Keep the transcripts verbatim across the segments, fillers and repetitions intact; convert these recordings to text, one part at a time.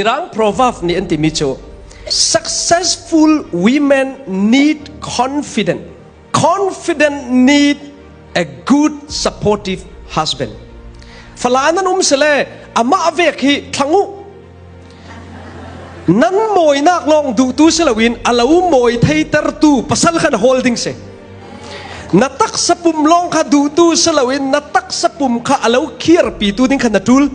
Mirang proverb nih an timi chu, successful women need confident. Confident need a good supportive husband. Fala nan um sele, amah vek hi thlang uh. Nan mawinak lawng duhtu si loin a lo mawi theitertu pasal kha na hawl ding si. Na taksa pum lawng kha duhtu si loin na taksa pum kha a lo khiarpitu ding kha na ṭul.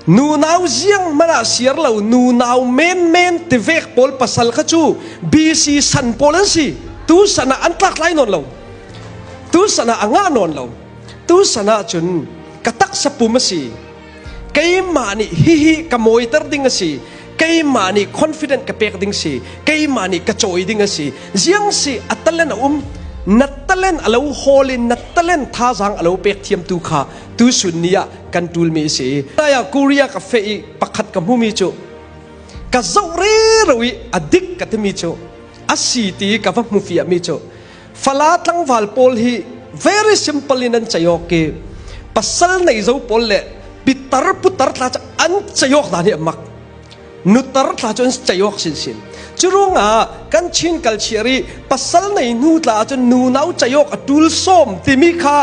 Nunau ziang hmanah siar lo, nunau menmen tivek pawl pasal kha cu B C san pawl an si. Tu sanah an tlaktlai nawn lo. Tu sanah a ngah nawn lo. Tu sanah cun ka taksa pum a si. Keimah nih hihi ka mawiter ding a si. Keimah nih confident ka pek ding si. Keimah nih ka cawi ding a si. Ziang si a talent a um. Na talent a lo hawlin na talent thazaang a lo pek thiamtu kha tu sun ni ah kan ṭulmi a si. Naya Korea ka feh i pakhat ka hmumi cu ka zoh rero i a dik ka timi cu a si ti ka va hmufiahmi cu fala tlangval pawl hi very simple in an cei awk i pasal nei zo pawl le pitar putar tla cu an cei awk dan hi a mak. Nutar tla cu an cei awk sinsin. Curuangah kan Chin culture i pasal nei hnu tla ahcun nunau cei awk a ṭul sawm timi kha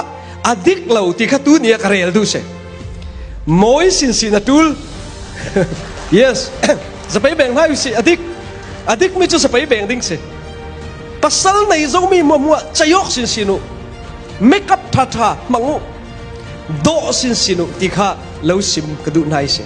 a dik lo ti kha tu ni ah ka rel duh si. Mawi sinsin a ṭul. Yes. Zapei beng hna u si, a dik. A dikmi cu zapei beng ding si. Pasal nei zomi hmuahhmuah cei awk sinsin uh. Makeup ṭhaṭha hmang uh. Dawh sinsin uh ti kha lo sim ka duh hna i si.